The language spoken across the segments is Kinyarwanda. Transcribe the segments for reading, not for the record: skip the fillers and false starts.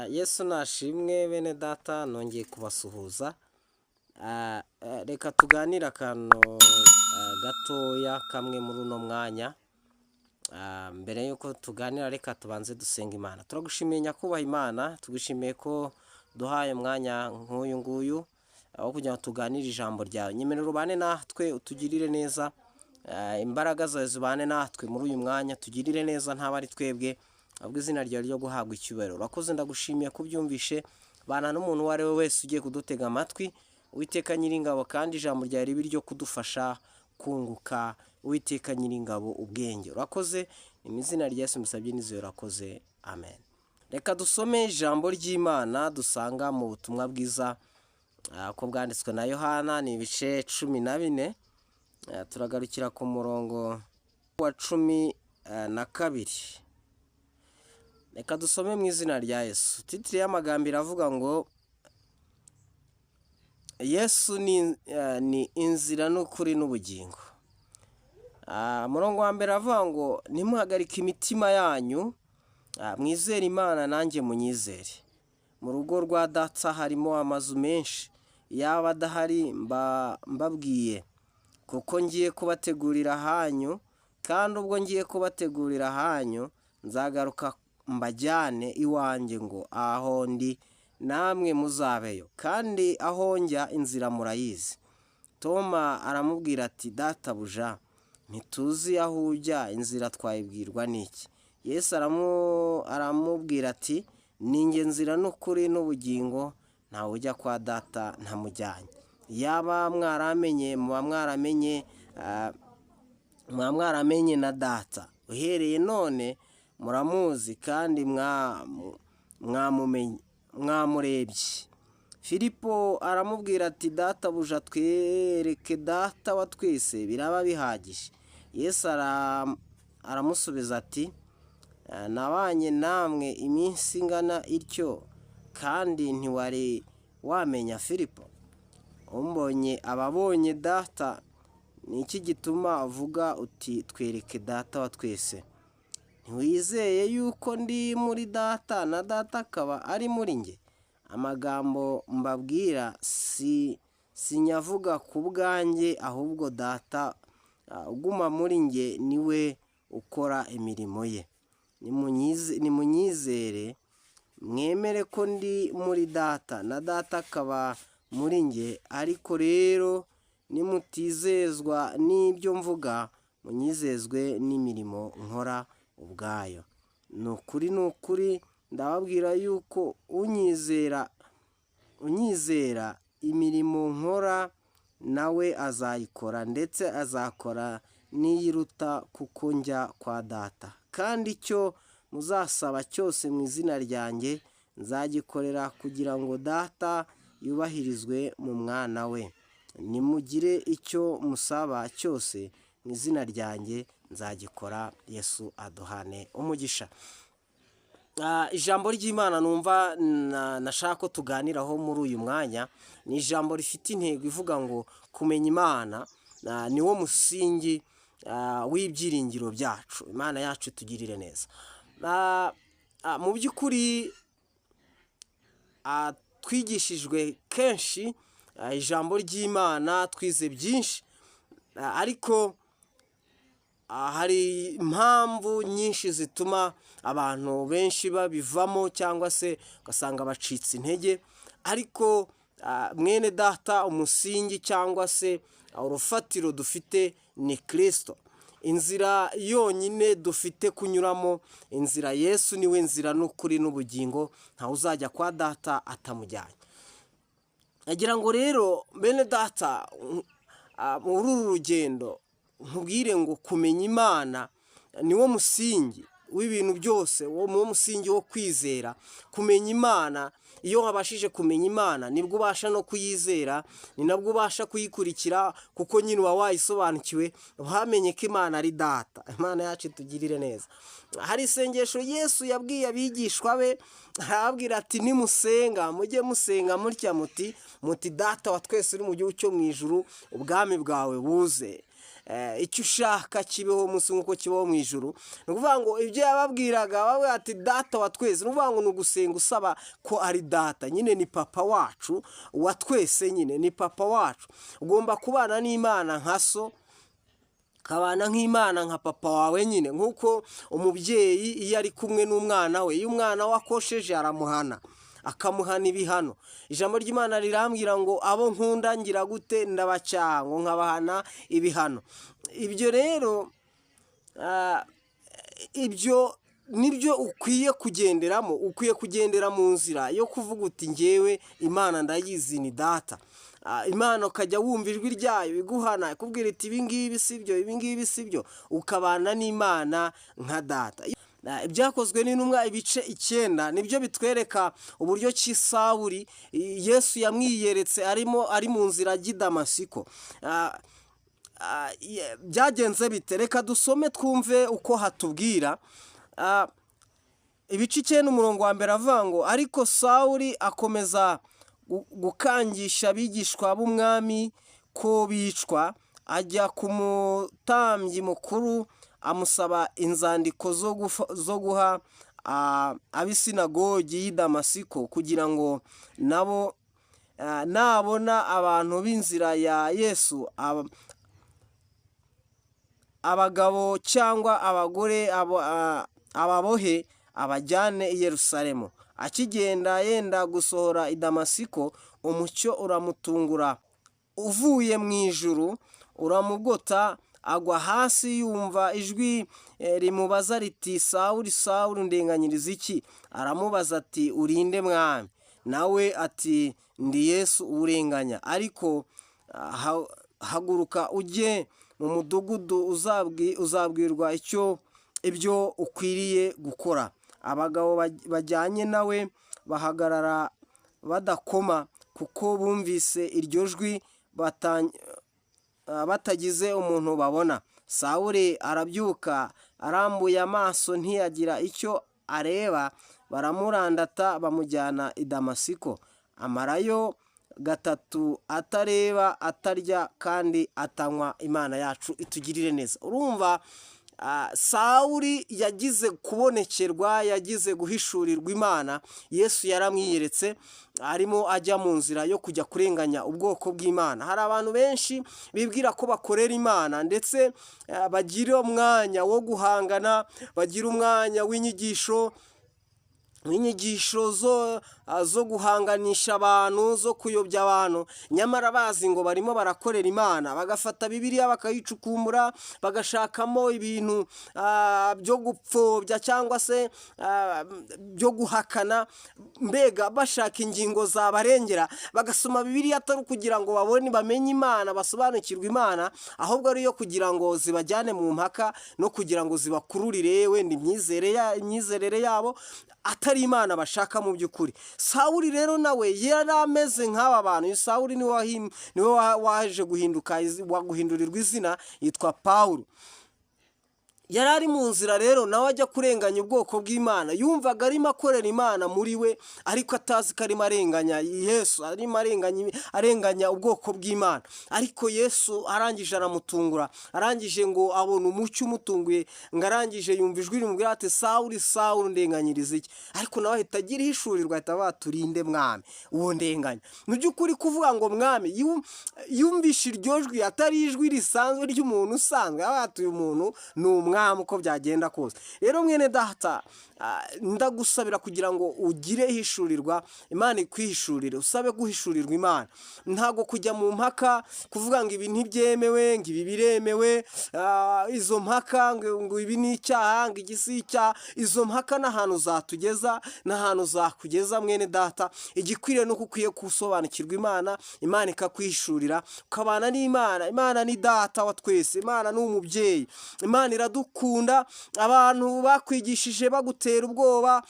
Yesu nashimwe bene data, nongeye kubasuhuza. Reka tuganire akantu gatoya kamwe muri uno mwanya. Mbere y'uko tuganira, reka tubanze dusenga Imana. Turagushimiye Nyakubahwa Imana, tugushimiye ko duhaye umwanya nk'uyu nguyu aho kugira ngo tuganire ijambo ryawe. Nyemerera ubane natwe, utugirire neza, imbaraga zawe zibane natwe muri uyu mwanya, tugirire neza, ntaba ari twebwe, ahubwo izina ryawe ryo guhabwa icyubahiro. Urakoze, ndagushimiye ko ubyumvishe. Bana n'umuntu uwo ari we wese ugiye kudutega amatwi, Uwiteka Nyiringabo, kandi ijambo ryawe ribe iryo kudufasha kunguka, Uwiteka Nyiringabo, ubwenge. Urakoze, ni mu izina rya Yesu musabye nizeye, urakoze, amen. Reka dusome ijambo ry'Imana dusanga mu butumwa bwiza uko bwanditswe na Yohana, ni ibice 14. Turagarukira ku murongo wa 12. Reka dusome mu izina rya Yesu. Titre y'amagambo iravuga ngo "Yesu ni inzira n'ukuri n'ubugingo". Umurongo wa mbere aravuga ngo: "Ntimuhagarike imitima yanyu, mwizere Imana, nanjye munyizere. Mu rugo rwa Data harimo amazu menshi, yaba adahari mba mbabwiye, kuko ngiye kubategurira ahanyu. Kandi ubwo ngiye kubategurira ahanyu, nzagaruka mbajyane iwanjye, ngo aho ndi namwe muzabeyo. Kandi aho njya inzira murayizi". Toma aramubwira ati: "Databuja, ntituzi aho ujya, inzira twayibwirwa n'iki?" Yesu aramubwira ati: "Ni njye nzira n'ukuri n'ubugingo, ntawe ujya kwa Data ntamujyanye. Yaba mwaramenye, muba mwaramenye na Data. Uhereye none muramuzi kandi mwamumenye, mwamurebye". Filipo aramubwira ati: "Databuja, twereke Data wa twese, biraba bihagije". Yesu aramusubiza ati: "Nabanye namwe iminsi ingana ityo, kandi ntiwari wamenya, Filipo? Umbonye aba abonye Data. Ni iki gituma uvuga uti: 'Twereke Data wa twese'? Ntiwizeye yuko ndi muri Data na Data akaba ari muri njye? Amagambo mbabwira si sinyavuga ku bwanjye, ahubwo Data uguma muri njye niwe ukora imirimo ye. Nimunyizere, mwemere ko ndi muri Data na Data akaba muri njye. Ariko rero nimutizezwa n'ibyo mvuga, munyizezwe n'imirimo nkora ubwayo. Ni ukuri, ni ukuri, ndababwira yuko unyizera, imirimo nkora nawe azayikora, ndetse azakora n'iyiruta, kuko njya kwa Data. Kandi icyo muzasaba cyose mu izina ryanjye nzagikorera, kugira ngo Data yubahirizwe mu Mwana we. Nimugire icyo musaba cyose mu izina ryanjye, nzagikora". Yesu aduhane umugisha. Ijambo ry'Imana numva nashaka ko tuganiraho muri uyu mwanya ni ijambo rifite intego ivuga ngo kumenya Imana niwo musingi w'ibyiringiro byacu. Imana yacu tugirire neza. Mu by'ukuri twigishijwe kenshi ijambo ry'Imana, twize byinshi, ariko hari impamvu nyinshi zituma abantu benshi babivamo cyangwa se ugasanga bacitse intege. Ariko mwene data, umusingi cyangwa se urufatiro dufite ni Kirisito. Inzira yonyine dufite kunyuramo, inzira Yesu niwe nzira n'ukuri n'ubugingo, ntawe uzajya kwa Data atamujyanye. Agira ngo rero bene data, muri uru rugendo nkubwire ngo kumenya Imana niwo musingi w'ibintu byose, wo musingi wo kwizera. Kumenya Imana, iyo wabashije kumenya Imana nibwo ubasha no kuyizera, ni nabwo ubasha kuyikurikira, kuko nyine uba wayisobanukiwe, wamenye ko Imana ari Data. Imana yacu itugirire neza. Hari isengesho Yesu yabwiye abigishwa be, arababwira ati: "Nimusenga mujye musenga mutya, muti: 'Data wa twese uri mu gihugu cyo mu ijuru, ubwami bwawe buze'". Icyo ushaka kibeho munsi nk'uko kibaho mu ijuru. Ni ukuvuga ngo ibyo yababwiraga, babwira ati: "Data wa twese." Ni ukuvuga ngo ni ugusenga usaba ko ari data nyine, ni papa wacu wa twese nyine, ni papa wacu. Ugomba kubana n'Imana nka so, ukabana nk'Imana nka papa wawe nyine, nk'uko umubyeyi iyo ari kumwe n'umwana we, iyo umwana we akosheje aramuhana, akamuhana ibihano. Ijambo ry'Imana rirambwira ngo: "Abo nkunda ngira gute? Ndabacyaha, ngo nkabahana ibihano." Ibyo rero, ibyo nibyo ukwiye kugenderamo. Ukwiye kugendera mu nzira yo kuvuga uti: "Ngewe Imana ndayizi, ni data." Imana ukajya wumva ijwi ryayo iguhana, ikubwira iti: "Ibi ngibi si byo, ibi ngibi si byo." Ukabana n'Imana nka data. Ibyakozwe n'Intumwa ibice 9 nibyo bitwereka uburyo ki Sawuri Yesu yamwiyeretse arimo ari mu nzira ajya i Damasiko. Byagenze bite? Reka dusome twumve uko hatubwira. Ibice 9, umurongo wa mbere avuga ngo: "Ariko Sawuri akomeza gukangisha abigishwa b'Umwami ko bicwa, ajya ku mutambyi mukuru, amusaba inzandiko zo guha ab'isinagogi y'i Damasiko, kugira ngo nabo nabona abantu b'inzira ya Yesu, abagabo cyangwa abagore, ababohe abajyane i Yerusalemu. Akigenda yenda gusohora i Damasiko, umucyo uramutungura uvuye mu ijuru uramugota, agwa hasi, yumva ijwi rimubaza riti: 'Sawuli, Sawuli, undenganyiriza iki?' Aramubaza ati: 'Urinde, Mwami?' Nawe ati: 'Ndi Yesu urenganya. Ariko haguruka ujye mu mudugudu, uzabwirwa icyo ibyo ukwiriye gukora.' Abagabo bajyanye nawe bahagarara badakoma, kuko bumvise iryo jwi batagize umuntu babona. Sawuli arabyuka, arambuye amaso ntiyagira icyo areba, baramurandata bamujyana i Damasiko. Amarayo 3 atareba, atarya kandi atanywa." Imana yacu itugirire neza. Urumva, Sawuli yagize kubonekerwa, yagize guhishurirwa Imana. Yesu yaramwiyeretse arimo ajya mu nzira yo kujya kurenganya ubwoko bw'Imana. Hari abantu benshi bibwira ko bakorera Imana, ndetse bagira umwanya wo guhangana, bagira umwanya w'inyigisho, inyigisho zo guhanganisha abantu, zo kuyobya abantu, nyamara bazi ngo barimo barakorera Imana. Bagafata Bibiliya bakayicukumbura, bagashakamo ibintu byo gupfobya cyangwa se byo guhakana, mbega bashaka ingingo zabarengera. Bagasoma Bibiliya atari ukugira ngo babone, bamenye Imana, basobanukirwe Imana, ahubwo ari iyo kugira ngo zibajyane mu mpaka no kugira ngo zibakururire wenda imyizerere yabo, atari Imana bashaka mu by'ukuri. Sawuli rero nawe yari ameze nk'aba bantu. Uyu Sawuli niwe waje guhinduka, guhindurirwa izina yitwa Pawulo. Yari ari mu nzira rero nawe ajya kurenganya ubwoko bw'Imana. Yumvaga arimo akorera Imana muri we, ariko atazi ko arimo arenganya Yesu, arimo arenganya ubwoko bw'Imana. Ariko Yesu arangije aramutungura, arangije ngo abona umucyo umutunguye, ngo arangije yumva ijwi rimubwira ati: "Sawuli, Sawuli, ndenganyiriza iki?" Ariko nawe ahita agira ihishurirwa, ahita avuga: "Turinde Mwami uwo ndenganya?" Mu by'ukuri kuvuga ngo "Mwami", yumvishe iryo jwi atari ijwi risanzwe ry'umuntu usanzwe, aba yatuye umuntu ni umwami uko byagenda kose. Rero mwene data, ndagusabira kugira ngo ugire ihishurirwa, Imana ikwihishurire, usabe guhishurirwa Imana. Ntabwo kujya mu mpaka, kuvuga ngo ibi ntibyemewe, ngo ibi biremewe, izo mpaka ngo ibi ni icyaha, ngo iki si icyaha, izo mpaka n'ahantu zatugeza, n'ahantu zakugeza, mwene data. Igikwiriye ni uko ukwiye gusobanukirwa Imana, Imana ikakwihishurira, ukabana n'Imana. Imana ni data wa twese, Imana ni umubyeyi, Imana iradukunda. Abantu bakwigishije bagutera Bagutera ubwoba,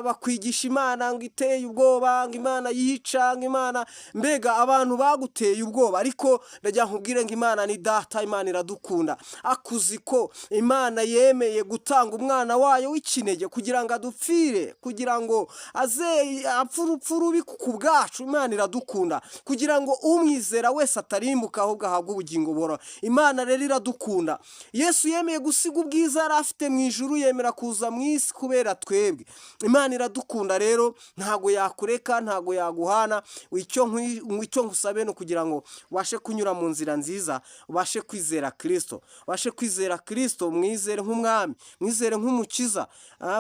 bakwigisha Imana ngo iteye ubwoba, ngo Imana yica, ngo Imana, mbega abantu baguteye ubwoba. Ariko ndagira nkubwire ngo Imana ni data, Imana iradukunda. Akuzi ko Imana yemeye gutanga umwana wayo w'ikinege kugira ngo adupfire, kugira ngo aze apfe urupfu rubi ku bwacu. Imana iradukunda kugira ngo umwizera wese atarimbuka, ahubwo ahabwe ubugingo buhoraho. Imana rero iradukunda. Yesu yemeye gusiga ubwiza yari afite mu ijuru, yemera kuza mu isi kubera twebwe. Imana iradukunda rero, ntago yakureka, ntago yaguhana. Icyo nkusabe ni ukugira ngo ubashe kunyura mu nzira nziza, ubashe kwizera Kirisito, ubashe kwizera Kirisito, mwizere nk'umwami, mwizere nk'umukiza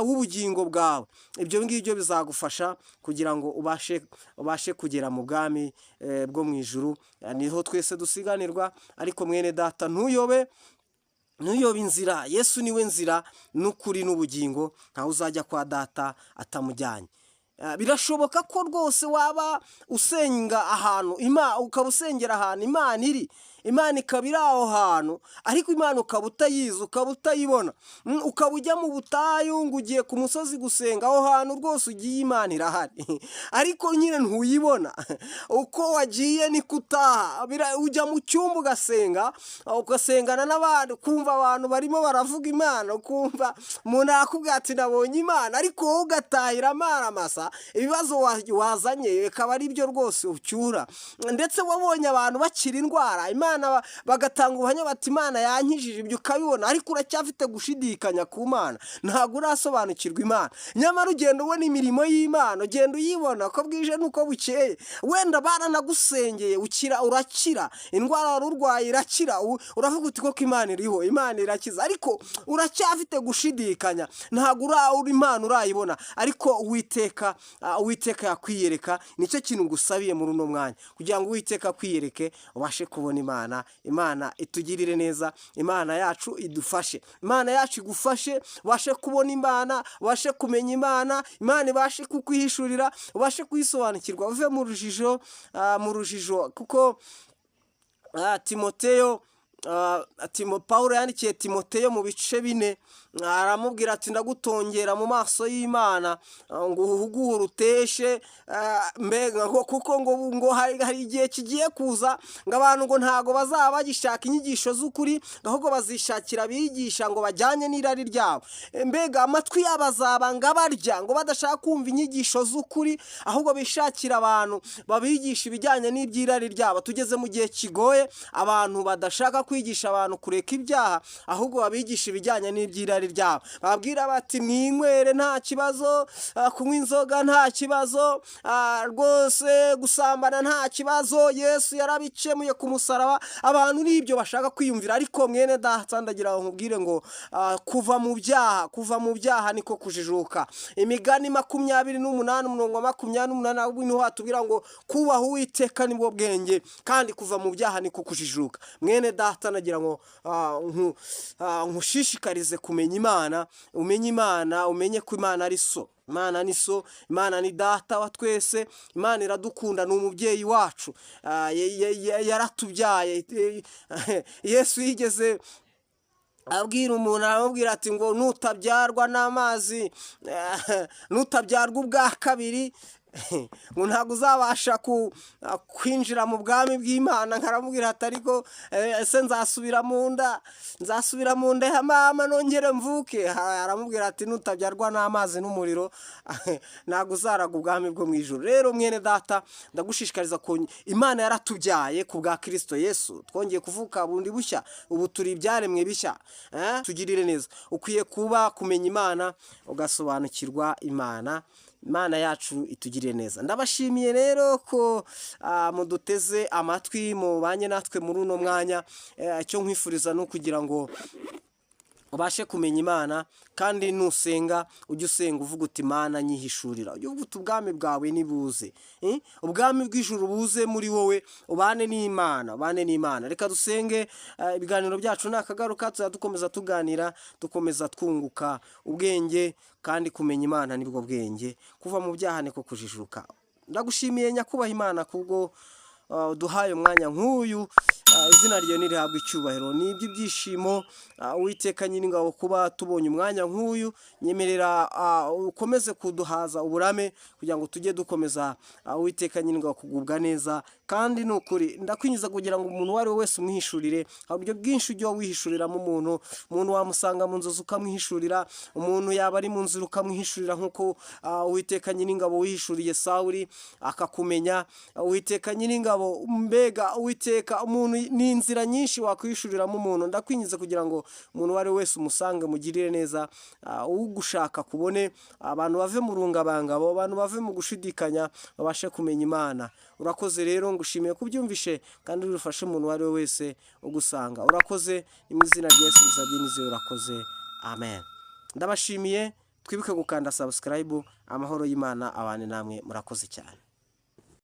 w'ubugingo bwawe. Ibyo ngibyo bizagufasha kugira ngo ubashe kugera mu bwami bwo mu ijuru. Niho twese dusiganirwa. Ariko mwene data, ntuyobe, ntuyobe inzira. Yesu niwe nzira n'ukuri n'ubugingo, ntawe uzajya kwa data atamujyanye. Birashoboka ko rwose waba usenga ahantu, ukaba usengera ahantu Imana iri, Imana ikaba iri aho hantu, ariko Imana ukaba utayizi, ukaba utayibona. Ukaba ujya mu butayu ngo ugiye ku musozi gusenga. Aho hantu rwose ugiye Imana irahari, ariko nyine ntuyibona. Uko wagiye niko utaha. Ujya mu cyumba ugasenga, ugasengana n'abandi, ukumva abantu barimo baravuga Imana, ukumva umuntu arakubwira ati: "Nabonye Imana", ariko wowe ugatahira amaramasa. Ibibazo wazanye bikaba ari byo rwose ucyura. Ndetse wabonye abantu bakira indwara, Imana, bagatanga ubuhamya bati: "Imana yankijije", ibyo ukabibona, ariko uracyafite gushidikanya ku Mana, ntabwo urasobanukirwa Imana. Nyamara ugenda ubona imirimo y'Imana, ugenda uyibona uko bwije n'uko bukeye. Wenda baranagusengeye ukira, urakira, indwara wari urwaye irakira, uravuga uti: "Koko Imana iriho, Imana irakiza", ariko uracyafite gushidikanya, ntabwo Imana urayibona. Ariko Uwiteka yakwiyereka. Nicyo kintu ngusabiye muri uno mwanya, kugira ngo Uwiteka akwiyereke, ubashe kubona Imana. Imana itugirire neza, Imana yacu idufashe, Imana yacu igufashe, ubashe kubona Imana, ubashe kumenya Imana, Imana ibashe kukwihishurira, ubashe kuyisobanukirwa, uve mu rujijo, mu rujijo. Kuko Timoteyo, Pawulo yandikiye Timoteyo mu bice 4, aramubwira ati: "Ndagutongera mu maso y'Imana ngo uhuguhure, uteshe." Mbega kuko ngo hari igihe kigiye kuza ngo abantu ngo ntago bazaba bagishaka inyigisho z'ukuri, ahubwo bazishakira abigisha ngo bajyanye n'irari ryabo. Mbega amatwi yabo azaba ngo abarya, ngo badashaka kumva inyigisho z'ukuri, ahubwo bishakira abantu babigisha ibijyanye n'iby'irari ryabo. Tugeze mu gihe kigoye, abantu badashaka kwigisha abantu kureka ibyaha, ahubwo babigisha ibijyanye n'iby'irari ryabo. Babwira bati: "Mwinywere nta kibazo, kunywa inzoga nta kibazo, rwose gusambana nta kibazo, Yesu yarabikemuye ku musaraba." Abantu n'ibyo bashaka kwiyumvira. Ariko mwene data, ndagira ngo nkubwire ngo kuva mu byaha, kuva mu byaha niko kujijuka. Imigani 28 umurongo wa 28 ahubwo niho hatubwira ngo: "Kubaha Uwiteka nibwo bwenge, kandi kuva mu byaha niko kujijuka." Mwene data, nagira ngo nkushishikarize kumenya Imana, umenye Imana, umenye ko Imana ari so. Imana ni so, Imana ni data wa twese, Imana iradukunda, ni umubyeyi wacu. Yaratubyaye. Yesu yigeze abwira umuntu, aramubwira ati ngo: "Nutabyarwa n'amazi, nutabyarwa ubwa kabiri, ngo ntabwo uzabasha kwinjira mu bwami bw'Imana." Nkaramubwira ati: "Ariko ese nzasubira mu nda, nzasubira mu nda ya mama nongere mvuke?" Aramubwira ati: "Nutabyarwa n'amazi n'umuriro, ntabwo uzaraga ubwami bwo mu ijuru." Rero mwene data, ndagushishikariza ko Imana yaratubyaye ku bwa Kirisito Yesu, twongeye kuvuka bundi bushya, ubu turi ibyaremwe bishya. Tugirire neza. Ukwiye kuba kumenya Imana, ugasobanukirwa Imana. Imana yacu itugirire neza. Ndabashimiye rero ko muduteze amatwi, mubanye natwe muri uno mwanya. Icyo nkwifuriza ni ukugira ngo ubashe kumenya Imana, kandi nusenga ujye usenga uvuga uti: "Imana nyihishurira." Ujye uvuga uti: "Ubwami bwawe nibuze, ubwami bw'ijuru buze muri wowe." Ubane n'Imana, ubane n'Imana. Reka dusenge. Ibiganiro byacu nakagaruka, tuzajya dukomeza tuganira, dukomeza twunguka ubwenge, kandi kumenya Imana nibwo bwenge, kuva mu byaha niko kujijuka. Ndagushimiye, nyakubahwa Imana, kubwo duhaye umwanya nk'uyu. Izina ryawe nirihabwe icyubahiro. Ni iby'ibyishimo, Uwiteka Nyiringabo, kuba tubonye umwanya nk'uyu. Nyemerera ukomeze kuduhaza uburame kugira ngo tujye dukomeza, Uwiteka Nyiringabo, kugubwa neza. Kandi ni ukuri ndakwinjiza kugira ngo umuntu uwo ari we wese umwihishurire. Hari uburyo bwinshi ujya wihishuriramo umuntu. Umuntu wamusanga mu nzozi ukamwihishurira, umuntu yaba ari mu nzira ukamwihishurira, nk'uko Uwiteka Nyiringabo wihishuriye Sawuri akakumenya. Uwiteka Nyiringabo, mbega Uwiteka, umuntu ni inzira nyinshi wakwishuriramo umuntu. Ndakwinjiza kugira ngo umuntu uwo ari we wese umusange, mugirire neza, ugushaka kubone, abantu bave mu rungabangabo, abantu bave mu gushidikanya, babashe kumenya Imana. Urakoze rero, ngushimiye kubyumvishe kandi urufashe umuntu uwo ari we wese ugusanga. Urakoze, ni mu izina rya Yesu ngusabye nizeye, urakoze, amen. Ndabashimiye, twibuke gukanda subscribe. Amahoro y'Imana abane namwe, murakoze cyane.